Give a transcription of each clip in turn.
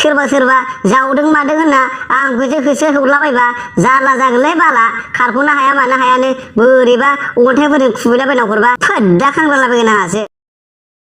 सोरबा सोरबा जावदों मादों होनना आंखौसो होसो हौलाबायबा जारला जागोनलै बाला खारख'नो हाया मानो हायानो बोरैबा अन्थाइफोरजों खुबैलाबायना हरबा फोद्दा खांलाबायगोन आंहासो।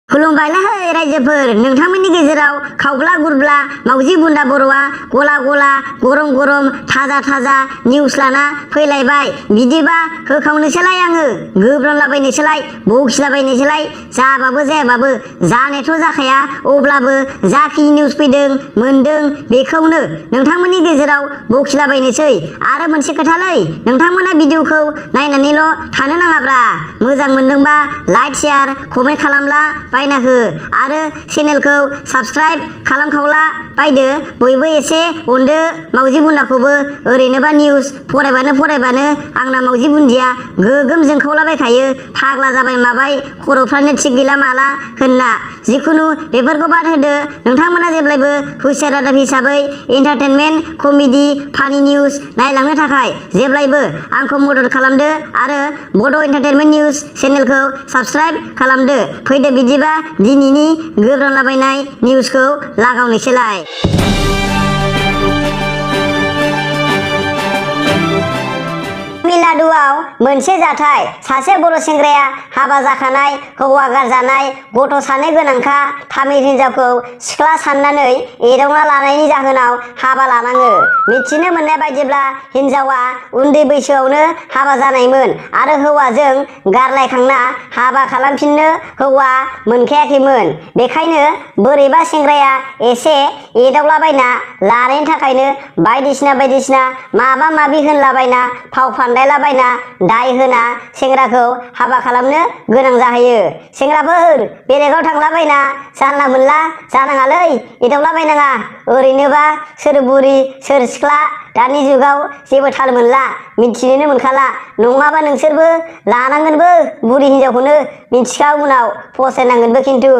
खुलुमबायलै रायजोफोर, नोंथांमोननि गेजेराव खावब्ला गुरब्ला मावजि बुन्दा बर'आ गला गला गरम गरम थाजा थाजा निउस लाना फैलायबाय। बिदिबा होखावनोसैलाय आङो, गोब्रामलाबायनोसैलाय, बखिलाबायनोसैलाय। जाबाबो जायाबाबो जानायाथ' जाखाया, अब्लाबो जाखिनि निउस फैदों मोनदों बेखौनो नोंथांमोननि गेजेराव बखिलाबायनोसै। आरो मोनसे खोथालै, नोंथांमोना भिडिअखौ नायनानैल' थानो नाङाब्रा, मोजां मोनदोंबा लाइक शेयार कमेन्ट खालामला बायना हो आरो चेनेलखौ साबस्क्राइब खालामखावला बायदो। बयबो एसे अनदो मावजि बुन्दाखौबो। ओरैनोबा निउस फरायबानो आंना मावजि बुन्दिया गोगोम जोंखावलाबायखायो, फाग्ला जाबाय माबाय खर'फ्रानो थिग गैला माला होनना। जिखुनु बेफोरखौ बाद होदो, नोंथांमोना जेब्लायबो हुसियार रादाब हिसाबै एन्टारटेनमेन्ट कमेडि फानि निउस नायलांनो थाखाय जेब्लायबो आंखौ मदद खालामदो आरो बड' एन्टारटेनमेन्ट निउस चेनेलखौ साबस्क्राइब खालामदो। फैदो बिदिबा दिनैनि गोब्रामलाबायनाय निउसखौ लागावनोसैलाय। तामिलनाडुआव मोनसे जाथाय। सासे बर' सेंग्राया हाबा जाखानाय, हौवा गारजानाय, गथ' सानै गोनांखा तामिल हिन्जावखौ सिख्ला साननानै एदावना लानायनि जाहोनाव हाबा लानाङो। मिथिनो मोननाय बायदिब्ला हिन्जावा उन्दै बैसोआवनो हाबा जानायमोन आरो हौवाजों गारलायखांना हाबा खालामफिननो हौवा मोनखायाखैमोन। बेखायनो बोरैबा सेंग्राया एसे एदावलाबायना लानायनि थाखायनो बायदिसिना माबा माबि होनलाबायना फाव फान्दायलाबायना दाय होना सेंग्राखौ हाबा खालामनो गोनां जाहैयो। सेंग्राफोर, बेलेगाव थांलाबायना जानला मोनला जानाङालै, एदावलाबायनाङा। ओरैनोबा सोर बुरि सोर सिख्ला दानि जुगाव जेबो थाल मोनला, मिथिनोनो मोनखाला। नङाबा नोंसोरबो लानांगोनबो बुरि हिन्जावखौनो, मिथिखा उनाव फसायनांगोनबो खिन्थु।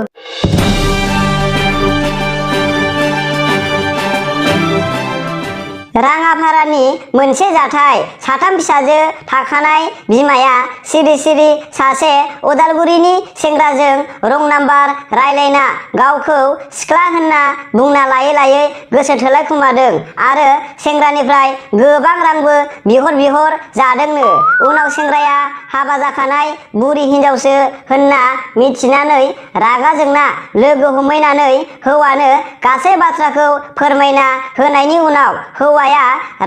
राङाफारानि मोनसे जाथाय। साथाम फिसाजो थाखानाय बिमाया सिरि सिरि सासे उदालगुरिनि सेंग्राजों रं नाम्बार रायलायना गावखौ सिख्ला होनना बुंना लायै गोसो थोलायखुमादों आरो सेंग्रानिफ्राय गोबां रांबो बिहर जादोंनो। उनाव सेंग्राया हाबा जाखानाय बुरि हिन्जावसो होनना मिथिनानै रागा जोंना लोगो हमहैनानै हौवानो गासै बाथ्राखौ फोरमायना होनायनि उनाव हौवाया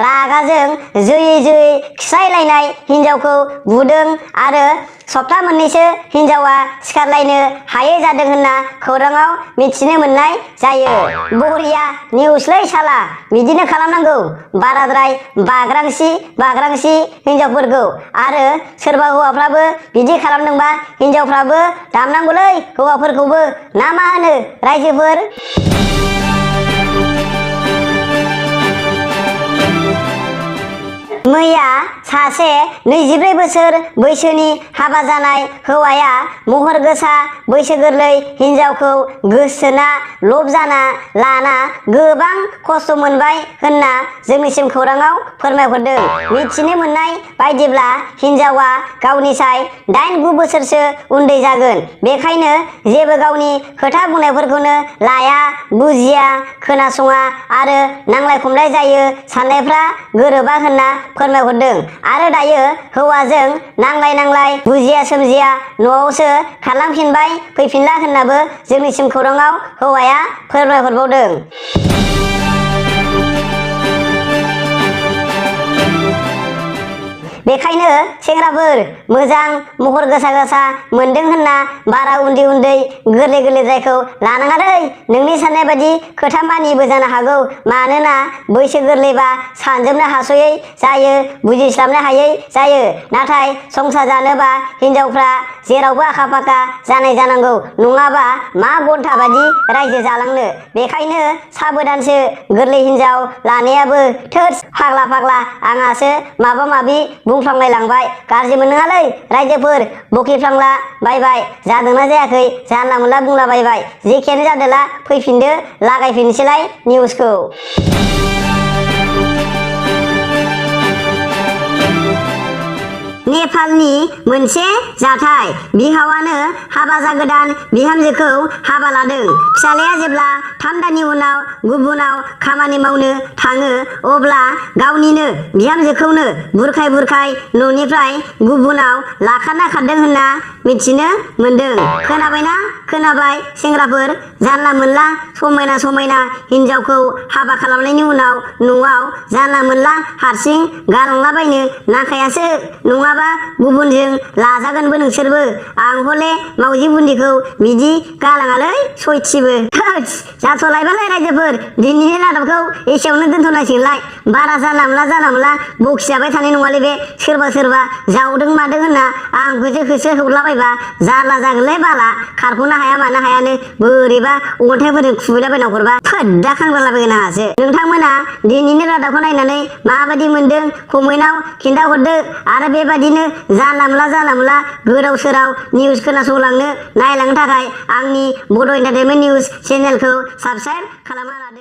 रागाजों जयै खिस्रायलायनाय हिन्जावखौ बुदों आरो सप्ता मोननैसो हिन्जावा सिखारलायनो हायै जादों होनना खौराङाव मिथिनो मोननाय जायो। बरिया निउसलै साला, बिदिनो खालामनांगौ। बाराद्राय बाग्रांसि हिन्जावफोरखौ। आरो सोरबा हौवाफ्राबो बिदि खालामदोंबा हिन्जावफ्राबो दामनांगौलै हौवाफोरखौबो, ना मा होनो रायजोफोर? मैया सासे 24 बोसोर बैसोनि हाबा जानाय हौवाया महर गोसा बैसो गोरलै हिन्जावखौ गोसोना लब जाना लाना गोबां खस्थ' मोनबाय होनना जोंनिसिम खौराङाव फोरमायहरदों। मिथिनो मोननाय बायदिब्ला हिन्जावा गावनिसाय 8-9 बोसोरसो उन्दै जागोन। बेखायनो जेबो गावनि खोथा बुंनायफोरखौनो लाया, बुजिया, खोनासङा आरो नांलाय खमलाय जायो, साननायफ्रा गोरोबा होनना फोरमायहरदों। आरो दायो हौवाजों नांलाय बुजिया सोमजिया न'आवसो खारलांफिनबाय फैफिनला होननाबो जोंनिसिम खौराङाव हौवाया फोरमायहरबावदों। बेखायनो सेंग्राफोर, मोजां महर गोसा मोनदों होनना बारा उन्दै गोरलैद्रायखौ लानाङालै। नोंनि साननाय बायदि खोथा मानिबो जानो हागौ, मानोना बैसो गोरलैबा सानजोबनो हास'यै जायो, बुजिस्लाबनो हायै जायो। नाथाय संसार जानोबा हिन्जावफ्रा जेरावबो आखा फाखा जानाय जानांगौ, नङाबा मा घन्टा बादि रायजो जालांनो। बेखायनो साबधानसो गोरलै हिन्जाव लानायाबो। थोस फाग्ला आंहासो माबा माबि बुंफ्लांलायलांबाय, गाज्रि मोननाङालै रायजोफोर, बखिफ्लांला बायबाय, जादोंना जायाखै जानला मोनला बुंलाबायबाय। जेखियानो जादोला फैफिनदो, लागायफिननोसैलाय निउसखौ। नेपालनि मोनसे जाथाय बिहावानो हाबा जागोदान बिहामजोखौ हाबा लादों फिसालाया जेब्ला 3 दाननि उनाव गुबुनाव खामानि मावनो थाङो अब्ला गावनिनो बिहामजोखौनो बुरखाय बुरखाय न'निफ्राय गुबुनाव लाखाना खारदों होनना मिथिनो मोनदों। खोनाबायना खोनाबाय सेंग्राफोर जानला मोनला समायना समायना हिनजावखौ हाबा खालामनायनि उनाव न'आव जानला मोनला हारसिं गारलांलाबायनो नांखायासो नङाबा गुबुनजों लाजागोनबो नोंसोरबो आं हले मावजि बुन्दिखौ बिदि गालाङालै सयथिबो जाथ'लायबालाय रायजोफोर दिनैनि रादाबखौ एसेयावनो दोनथ'नांसिगोनलाय बारा जानला मोनला बखिजाबाय थानाय नङालै बे सोरबा जावदों मादों होनना आं होसो हौलाबायबा जारला जागोनलै बाला खारख'नो हाया मानो हायानो बोरैबा अन्थाइफोरजों खुबैलाबायना हरबा फोद्दा खांलाबायगोन आंहासो। नोंथांमोना दिनैनि रादाबखौ नायनानै माबायदि मोनदों कमेन्टआव खिन्थाहरदो आरो बेबादिनो जानला मोनला गोदाव सोराव निउस खोनासंलांनो नायलांनो थाखाय आंनि बड' एन्टारटेनमेन्ट निउस चेनेलखौ साबस्क्राइब खालामना लादो।